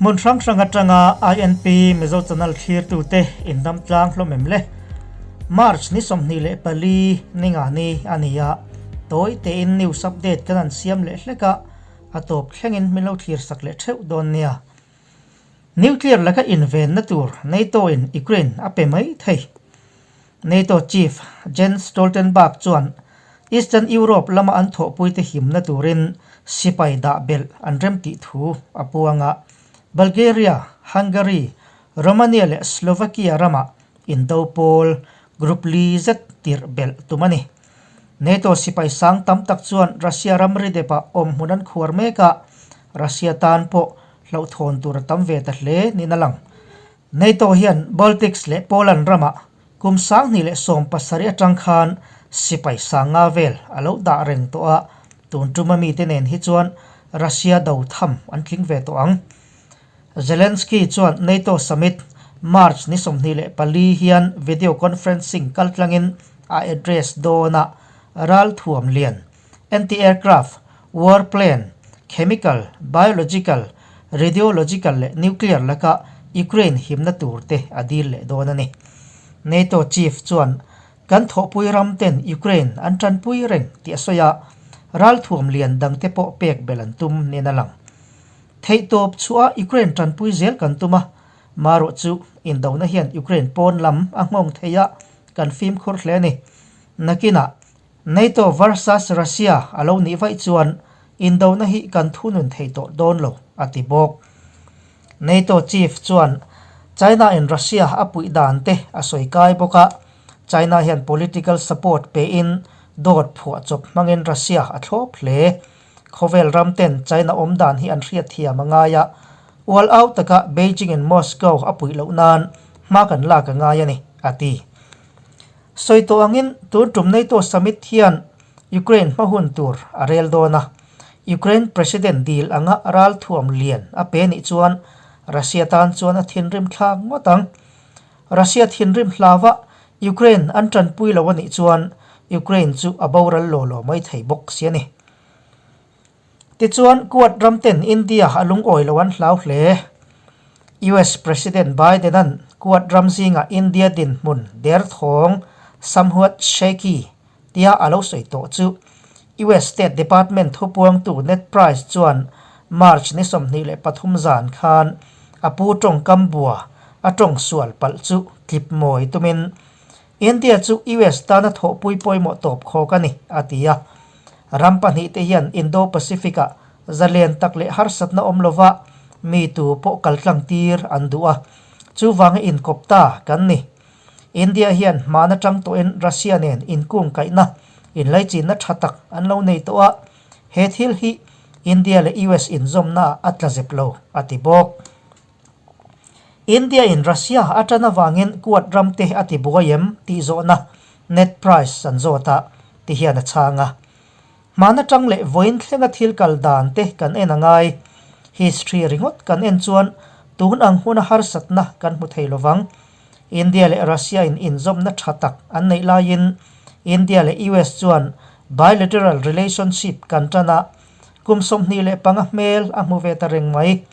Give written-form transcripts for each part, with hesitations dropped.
Hmun hrang hrang atanga INP Mizo Channel thlirtute indam tlang hlawm em le? March ni 24 ninga ni a ni a, tawi tein news update kan han siam leh hlek a, a tawp thlengin min lo thlir sak leh theuh dawn nia. Nuclear laka invenna tur NATO in Ukraine a pe mai thei. NATO chief Jens Stoltenberg chuan Eastern Europe lama an thawhpuite himna turin sipai dah belh an remtih thu a puang a. Bulgaria, Hungary, Romania leh Slovakia ramah indo pawl group li zet tirh belh tum a ni. NATO sipai sang tam tak chuan Russia ramri depah awm hmun an khuar mek a, Russia tan pawh hlauhthawn tur a tam ve ta hle niin a lang. NATO hian Baltics leh Poland ramah kum 2017 atang khan sipai sanga vel a lo dah reng tawh a, tun tuma mite nen hi chuan Russia do tham an tling ve tawh ang. Zelensky chuan NATO summit March ni 24 hian video conferencing kaltlangin a address dawn a, ralthuam lian, anti-aircraft, warplane, chemical, biological, radiological leh nuclear laka Ukraine himna tur te a dil leh dawn a ni. NATO chief chuan kan thawhpui ram ten Ukraine an tanpui reng tih a sawi a, ralthuam lian dang te pawh pek belh an tum niin a lang. Theihtawp chhuah Ukraine tanpui zel kan tum a, marawh chu indona hian Ukraine pawn lam a nghawng thei a, kan fimkhur hle a ni. Nakinah NATO versus Russia a lo nih vaih chuan indona hi kan thunun thei tawh dawn lo, a ti bawk. NATO chief chuan China in Russia a puih dan te a sawi kai bawk a, China hian political support pein dawt phuah chawp hmangin Russia a thlawp hle. Khawvel ram ten China awm dan hi an hriat thiam a ngai a, ual au taka Beijing in Moscow a puih loh nan hma kan lak a ngai a ni, a ti. Sawi tawh angin tun tum NATO summit hian Ukraine hma hun tur a rel dawn a, Ukraine President dil anga ralthuam lian a pe nih chuan Russia tan chuan a thinrim thlak ngawt ang. Russia thinrim hlauva Ukraine an tanpui lo a nih chuan Ukraine chu a boral law law mai thei bawk si a ni. Tichuan Quad ram ten India a lungawi lo an hlau hle. US President Biden-a'n Quad ram zingah India dinhmun derthawng somewhat shaky tia a lo sawi tawh chu US State Department thupuangtu Ned Price chuan March ni 23 zan khan a pu tawngkam bua a tawng sual palh chu tlip mawi tumin India chu US tana thawhpui pawimawh tawp khawk a ni, a ti a. Ram pahnihte hian Indo-Pacific-ah zalen tak leh harsatna awm lova mi tu pawh kal tlang tir an duh a, chuvanga inkawp ta kan ni. India hian hman atang tawhin Russia nen inkungkaihna, inlaichinna tha tak an lo nei tawh a, he thil hi India leh US inzawmnaah a tla zep lo, a ti bawk. India in Russia a tan avangin Quad ram te a ti buai em tih zawhna Ned Price an zawt a, ti hian a chhang a. Hman atang leh vawiin thlenga thil kal dan te kan en a ngai. History ringawt kan en chuan tun ang huna harsatna kan hmu thei lovang. India leh Russia in inzawmna tha tak an neih laiin India leh US chuan bilateral relationship kan tan a, kum 25 hmel a hmu ve ta reng mai.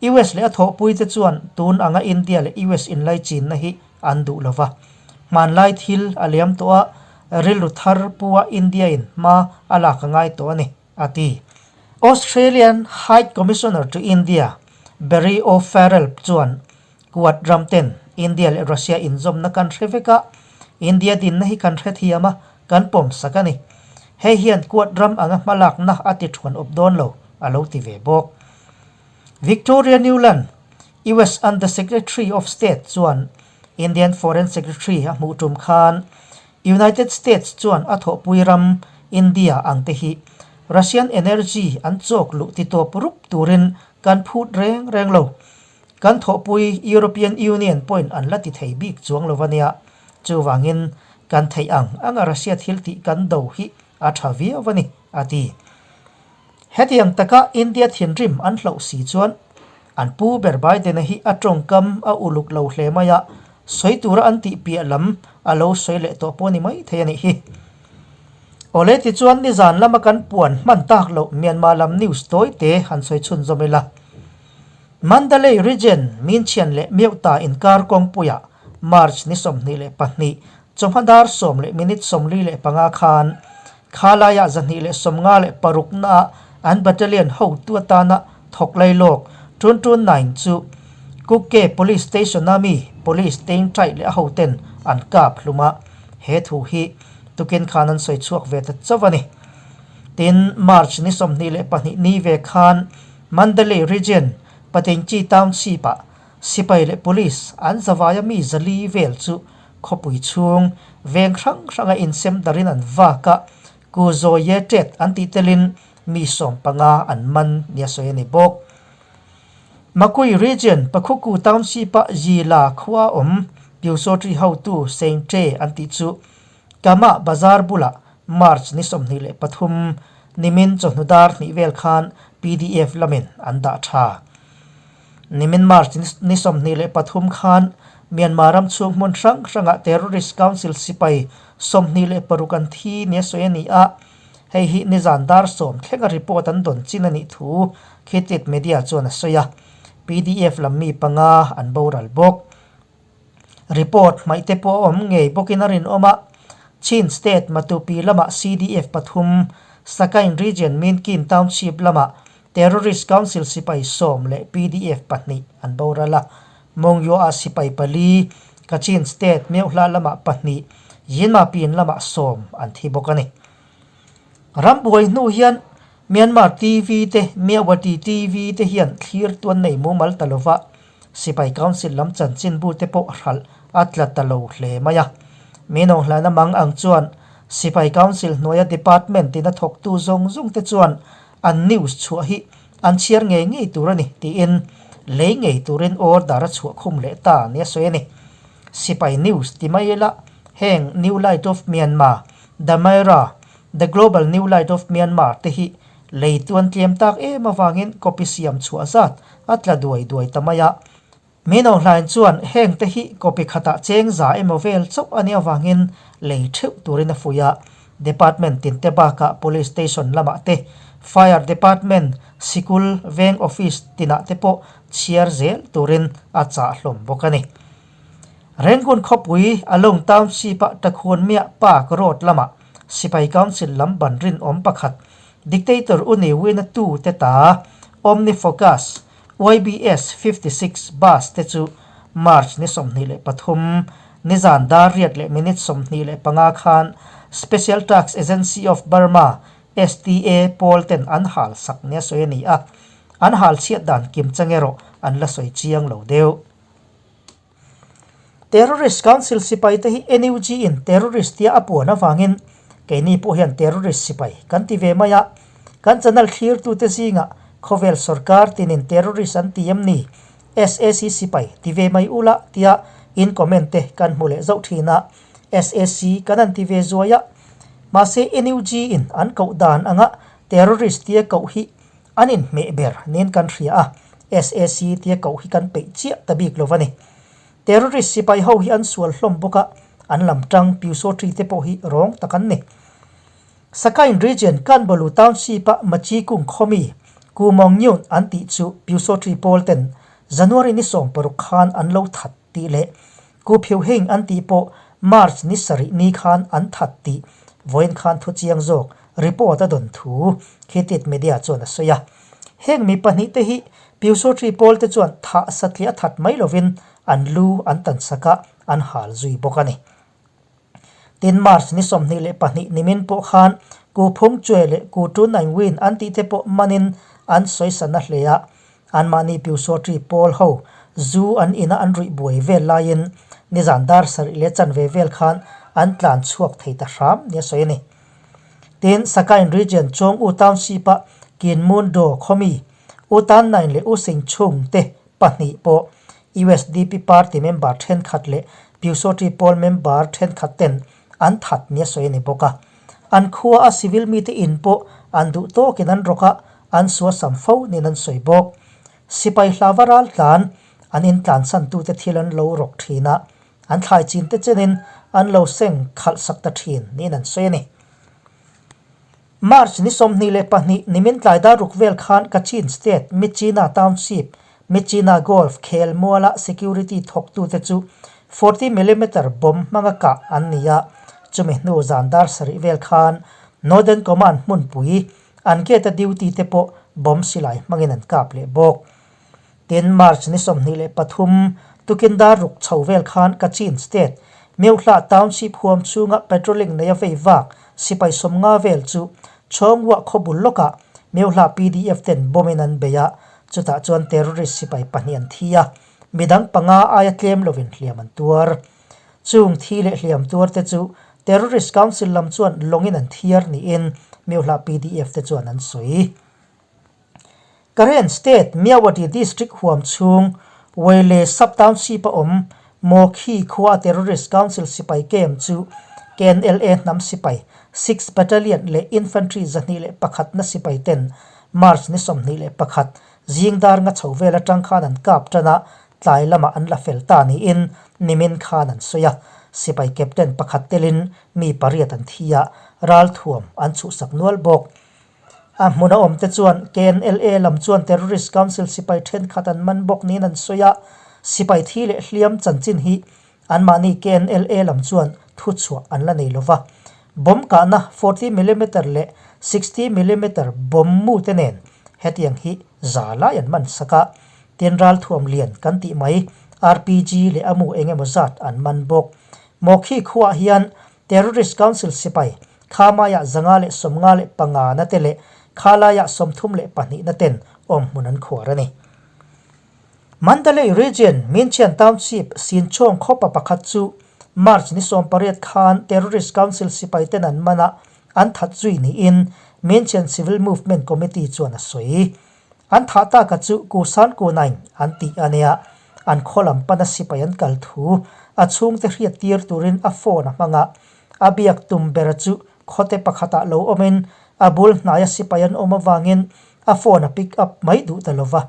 US leh a thawhpuite chuan tun anga India leh US inlaichinna hi an duh lo va. Hmanlai thil a liam tawh a, rilru thar pua India-in hma a lak a ngai tawh a ni, a ti. Australian High Commissioner to India, Barry O'Farrell chuan Quad ram ten India leh Russia inzawmna kan hre vek a, India dinna hi kan hrethiam a, kan pawm sak a ni. Hei hian Quad ram anga hmalakna a ti thuan awp dawn lo, a lo ti ve bawk. Victoria Nuland, US Under Secretary of State chuan Indian Foreign Secretary a hmuh tum khan United States chuan a thawhpui ram India ang te hi Russian energy an chawk luh ti tawp rup turin kan phut reng reng lo. Kan thawhpui European Union pawhin an la ti thei bik chuang lo ania. Chuvangin kan theih ang anga Russia thil tih kan do hi a tha viau a ni, a ti. Hetiang taka India thinrim an hloh si chuan an pu ber Biden-a hi a tawngkam a uluk lo hle mai a, sawi tura an tih piah lam a lo sawi leh tawh pawh a ni mai thei a nih hi. Awle tichuan nizan lama kan puan hman tak loh Myanmar lam news tawi te han sawi chhunzawm ila. Mandalay Region, Minchian leh Myohta inkar kawngpuiah March ni 22 chawhma dar sawm leh minute 45 khan khalaiah 256 naah an battalion hotu atana thawk lailawk Tun Tun Naing chu Kukke Police Station-a mi Police Tein Ṭaih leh a hoten an kap hlum a, he thu hi tukin khan an sawi chhuak ve ta chauh a ni. Tin, March ni 22 ni ve khan Mandalay Region, Patenchi Township-ah sipai leh police an zavaia mi zali vel chu khawpui chhung veng hrang hranga insem darin an vak a, Ku Zaw Ye Tet an tih telin mi 15 an man nia sawi a ni bawk. Makui Region, Pakhuku Township-a Yila khua awm Pyusawṭi hotu Sein Ṭe an tih chu Kama Bazar bulah March ni 23 nimin chawhnu dar hnih vel khan pdf lamin an dah tha. Nimin March ni 23 khan Myanmar ram chhung hmun hrang hrangah Terrorist Council sipai 26 an thi nia sawi a ni a, hei hi nizan dar sawm thlenga report an dawn chin a nih thu Khitit Media chuan a sawi a, pdf lam mi panga an boral bawk. Report hmaih te pawh a awm ngei bawkin a rinawm a, Chin State Matupi lamah CDF pathum, Sakain Region Minkin Township lamah Terrorist Council sipai sawm leh pdf pahnih an boral a, Mongyua-ah sipai pali, Kachin State Myohla lamah pahnih, Yinmapin lamah sawm an thi bawk a ni. Rambuai hnu hian Myanmar TV te, Myawaddy TV te hian thlir tuan nei mumal ta lova, Sipai Council lam chanchinbu te pawh hralh a tla ta lo hle mai a. Min awnghlana mang ang chuan Sipai Council hnuaia department ina thawktu zawng zawng te chuan an news chhuah hi an chhiar ngei ngei tur a ni tiin lei ngei turin order a chhuah khum leh ta nia sawi a ni. Sipai news ti mai ila heng New Light of Myanmar, The Myra, The Global New Light of Myanmar te hi Lei tuan tlem tak em avangin copy siam chhuah zat a tla duai duai ta mai a. Min Aung chuan heng te hi copy khatah cheng za emaw vel chauh a nih avangin lei theuh turin a fuih a. Department tin te bakah Police Station lamah te, Fire Department, sikul, veng office tinah te pawh chhiar zel turin a chah hlawm bawk a ni. Rangoon khawpui Along Township-a Takhun Miah Park Road lamah Sipai Council lam ban rinawm pakhat, Dictator U Ne Win-a tu te ta OmniFocus YBS 56 bus te chu March ni 23, nizan dar riat leh minute 25 khan Special Task Agency of Burma, STA, pawl ten an hal sak nia sawi a ni a, an hal chhiat dan kim chang erawh an la sawi chiang lo deuh. Terrorist Council sipai te hi NUG in terrorist tia a puan avangin keini pawh hian terrorist sipai kan ti ve mai a, kan channel thlirtute zingah khawvel sorkar tinin terrorist an ti em ni? Sac sipai ti ve mai ula tia in comment te kan hmu leh zauh thin a, sac kan han ti ve zuai a, mahse NUG in an koh dan anga terrorist tia koh hi An inhmeh ber nen kan hria a, sac tia koh hi kan peih chiah ta bik lo va ni. Terrorist sipai ho hi an sual hlawm bawk a, an lam tang Pyusawṭi te pawh hi rawng tak an ni. Sakain Region Kanbalu Township-a Machikung khawmi Ku Mawng Nyunt an tih chu Pyusawṭi pawl ten January ni 16 khan an lo that tih leh Ku Phiu Hing an tih pawh March ni sarih ni khan an that tih vawiin khan thu chiang zawk report a dawn thu Khitit Media chuan a sawi a. Heng mi pahnih te hi Pyusawṭi pawl te chuan thah satliah a that mai lovin an lu an tan sak a, an hal zui bawk a ni. Tin, March ni 22 nimin pawh khan Ku Phung Chue leh Ku Tu Naing Win an tih te pawh manin an sawi sana hle a, Anmahni Pyusawṭi pawl ho zu an ina an ruih buai vel laiin nizan dar sarih leh chanve vel khan an tlan chhuak thei ta hram nia sawi a ni. Tin, Sakain Region Chawng U Township-a Kinmun Do khawmi U Tan Nain leh U Sing Chung te pahnih pawh usdp party member thenkhat leh Pyusawṭi pawl member thenkhat ten an that nia sawi a ni bawk a. An khua a civil mite in pawh an duh tawkin an rawk a, an suasam fo niin an sawi bawk. Sipai hlava ral tlan, an intlansantute thil an lo rawk thin a, an thlai chin te chenin an lo seng khalh sak ta thin niin an sawi a ni. March ni 22 nimin tlai dar ruk vel khan Kachin State, Myitkyina Township, Myitkyina Golf khel muala security thawktute chu 40 millimeter bomb hmanga kah an ni a, chumi hnu zan dar sarih vel khan Northern Command hmunpui an gate a duty te pawh bomb silai hmangin an kap leh bawk. Tin, March ni 23, tukin dar ruk chho vel khan Kachin State, Myohla Township huam chhunga patrolling neia vei vak sipai 50 vel chu Chawngwah khaw bul lawkah Myohla PDF ten bomb in an bei a, chutah chuan terrorist sipai pahnih an thi a, midang panga aia tlem lovin hliam an tuar. Chung thi leh hliam tuar te chu Terrorist Council lam chuan lawngin an thiar niin Myohla PDF te chuan an sawi. Karen State Myawaddy District huam chhung Weile Sub-Township a awm Mawkhi khua Terrorist Council sipai camp chu KNLA hnam sipai Sixth Battalion leh Infantry 201 na sipai ten March ni 21 zing dar nga chho vel atang khan an kap tan a, tlai lamah an la fel ta niin nimin khan an sawi a. Sipai captain pakhat telin mi pariat an thi a, ralthuam an chhuhsak nual bawk. A hmun a awmte chuan KNLA lam chuan Terrorist Council sipai thenkhat an man bawk niin an sawi a, sipai thi leh hliam chanchin hi anmahni KNLA lam chuan thuchhuah an la nei lova. Bomb kahna 40 millimeter leh 60 millimeter bomb mu te nen hetiang hi za lai an man sak a, tin ralthuam lian kan tih mai RPG leh a mu eng emaw zat an man bawk. Mawkhi khuaah hian Terrorist Council sipai Khamaiah 155 na te leh Khalaiah 32 na ten awmhmun an khuar a ni. Mandalay Region, Myinchian Township, Sinchawng khawpa pakhat chu March ni 18 khan Terrorist Council sipai ten an man a, an that zui niin Myinchian Civil Movement Committee chuan a sawi. An thah taka chu Kusan Kunaing an tih a nia, an khaw lam pana sipai an kal thu a chhungte hriat tir turin a phone a hmang a, a biak tum ber chu khawte pakhatah lo awmin a bul hnaia sipai an awm avangin a phone a pick up mai duh ta lova.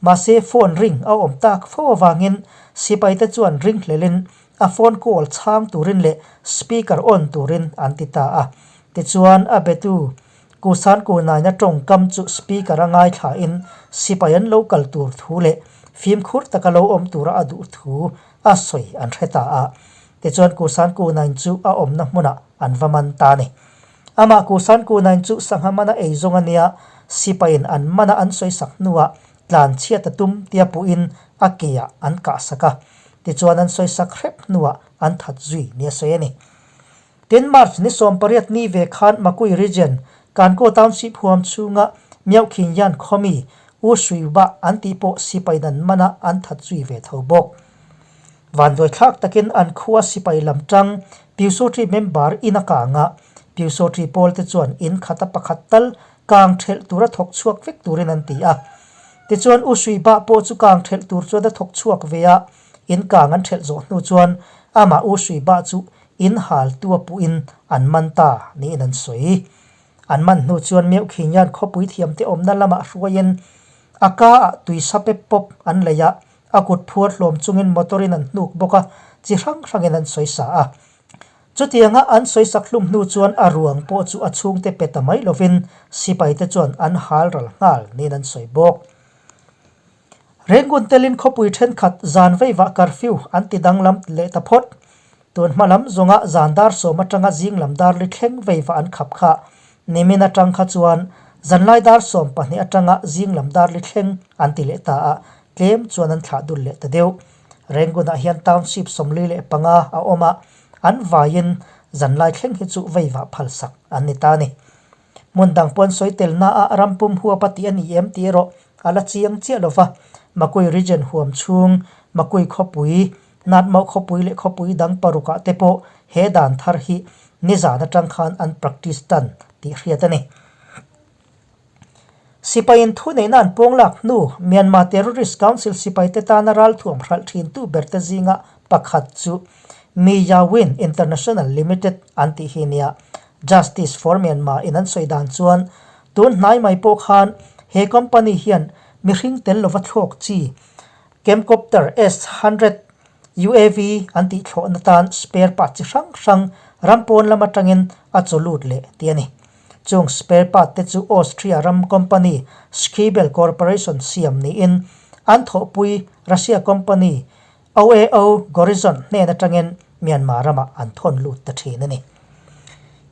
Mahse phone ring a awm tak fo avangin sipaite chuan ring hlelin a phone call chhang turin leh speaker on turin an ti ta a. Tichuan a betu Kusan Kunaina tawngkam chu speaker a ngaithlain sipai an lo kal tur thu leh fimkhur taka lo awm tura a duh thu a sawi an hre ta a. Tichuan Kusan Kunain chu a awmna hmunah an va man ta a ni. Amah Kusan Kunain chu sangha mana ei zawng a nia, sipaiin an mana an sawi sak hnuah tlan chhiat a tum tia puhin a keah an kah sak a. Tichuan an sawi sak hrep hnuah an that zui nia sawi a ni. Tin March ni 18 ni ve khan Makui Region, Kankaw Township huam chhunga Myohkhinyan khawmi U Sui Ba an tih pawh sipai dan mana an that zui ve tho bawk. Vanduaithlak takin an khua sipai lam tang Pyusawṭi member in a kang a, Pyusawṭi pawl te chuan in khata pakhat tal kang thelh tura thawk chhuak vek turin an ti a. Tichuan U Sui Ba pawh chu kang thelh tur chuan a thawk chhuak ve a, in kang an thelh zawh hnu chuan amah U Sui Ba chu In hal tu a puhin an man ta niin an sawi. An man hnu chuan Meuhkhinyan khawpui thiamte awmna lamah hruaiin a ka ah tui sa pep pawp an lei a, a kut phuar hlawm chungin motor in an hnuk bawk a, chi hrang hrangin an sawi sa a. Chutianga an sawi sak hlum hnu chuan a ruang pawh chu a chhungte pe ta mai lovin sipaite chuan an hal ral nghal niin an sawi bawk. Rengun telin khawpui thenkhat zan veivah curfew an ti danglam leh ta phawt. Tun hma lam zawnga zan dar sawm atanga zing lam dar li thleng veivah an khap kha. Nimin atang kha chuan zanlai dar 12 atanga zing lam dar li thleng an ti leh ta a, tlem chuan an thlah dul leh ta deuh. Rengunah hian township 45 a awm a, an vaiin zanlai thleng hi chu veivah phalsak an ni ta a ni. Hmun dang pawn sawi telna ah ram pum huap a tih a ni em tih erawh a la chiang chiah lo va, Makui Region huam chhung, Makui khawpui, Natmauh khawpui leh khawpui dang parukah te pawh he dan thar hi nizan atang khan an practice tan tih hriat a ni. Sipaiin thuneihna an pawng lak hnu Myanmar Terrorist Council sipaite tana ralthuam hralh thintu berte zinga pakhat chu Miyawin International Limited an tih hi nia. Justice for Myanmar in an sawi dan chuan tun hnai mai pawh khan he company hian mihring tel lova thlawk chi Camcopter S-100 UAV an tih thlawhna tan spare part chi hrang hrang ram pawn lam atangin a chaw lut leh tih a ni. Chung spare part te chu Austria ram company Schiebel Corporation siam niin. an thawhpui Russia company OAO Gorizont hnen atangin Myanmar ramah an thawn lut ta thin a ni.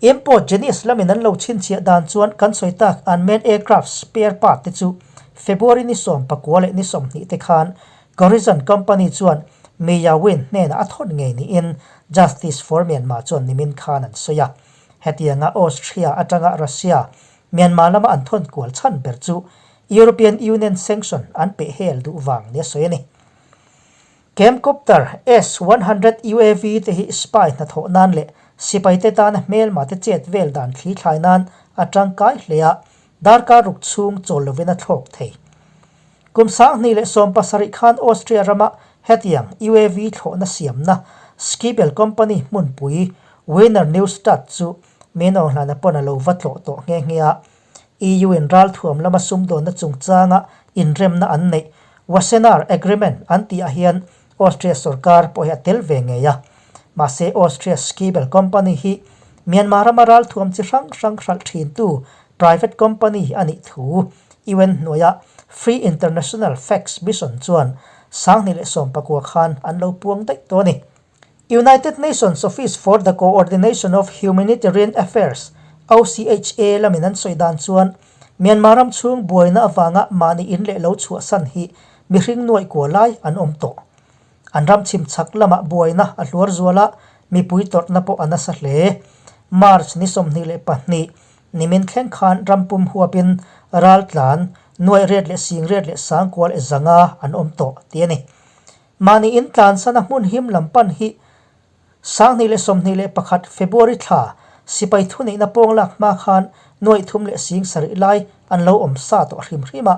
Import Genius lamin an lo chhinchhiah dan chuan kan sawi tak unmanned aircraft spare part te chu February ni 19 leh ni 20 te khan Gorizont company chuan Mya Win hnenah a thawn ngei niin Justice for Myanmar chuan nimin khan an sawi a. Hetianga Austria atanga Russia, Myanmar lama an thawn kual chhan ber chu European Union sanction an peh hel duh vang nia sawi a ni. Camcopter S-100 UAV te hi spy hnathawh nan leh sipaite tana hmelma te chet vel dan thli thlai nan a tangkai hle a, darkar ruk chhung chawl lovin a thlawk thei. Kum 2017 khan Austria rama hetiang UAV thlawhna siamna Skibel company hmunpui Wiener Neustadt chu Minawnghlana pawn a lo va tlawh tawh nghe nghe a. EU in ralthuam lama sumdawnna chungchanga inremna an neih Wassenaar Agreement an tihah hian Austria sorkar pawh hi a tel ve ngei a. Mahse Austria Skibel company hi Myanmar rama ralthuam chi hrang hrang hralh thintu private company a nih thu UN hnuaia Free International Facts Mission chuan 2019 khan an lo puang daih tawh a ni. United Nations Office for the Coordination of Humanitarian Affairs, OCHA, lamin an sawi dan chuan Myanmar ram chhung buaina avanga mahni in leh lo chhuahsan hi mihring nuaih kua lai an awm tawh. An ram chhim chhak lamah buaina a hluar zual a, mipui tawrhna pawh a nasa hle. March ni 22, nimin thleng khan ram pum huapin raltlan nuaih riat leh sing riat leh sangkual e zanga an awm tawh tih a ni. Mahni in tlansana hmun him lam pan hi 2021 February thla sipai thuneihna pawng lak hma khan nuaih thum leh sing sarih lai an lo awm sa tawh hrim hrim a.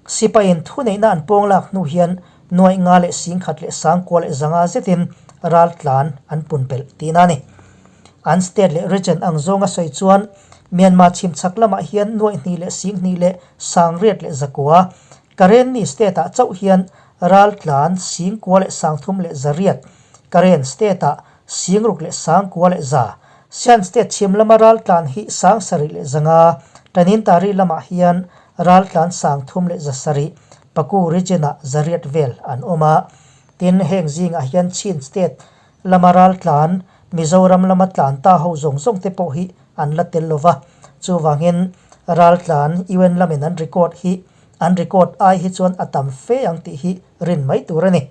Sipaiin thuneihna an pawng lak hnu hian nuaih nga leh sing khat leh sangkua leh zanga zetin ral tlan an pun belh tihna a ni. An state leh region ang zawnga sawi chuan Myanmar chhimchhak lamah hian nuaih hnih leh sing hnih leh sang riat leh zakua Karenni state-ah chauh hian raltlan singkua leh sangthum leh zariat, Karen state-ah singruk leh sangkua leh za, Shan state chhim lama raltlan hi sangsarih leh zanga, Tanintari lamah hian raltlan sangthum leh zasarih, Paku region-ah zariat vel an awm a. Tin, heng zingah hian Chin state lama raltlan, Mizoram lama tlan ta ho zawng zawng te pawh hi an la tel lo va. Chuvangin, raltlan UN lamin an record hi an record ai hi chuan a tam fe ang tih hi rin mai tur a ni.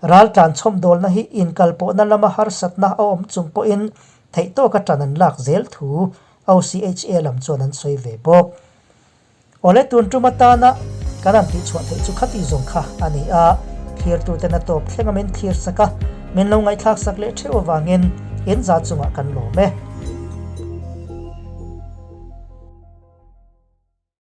Raltlan chhawmdawlna hi inkalpawhna lama harsatna a awm chung pawhin theihtawka tan an lak zel thu OCHA lam chuan an sawi ve bawk. Awle tun tum atana kan han tihchhuah theih chu khati zawng kha a ni a, thlirtuten a tawp thleng a min thlir sak a, min lo ngaihthlak sak leh theuh avangin in za chungah kan lawm e.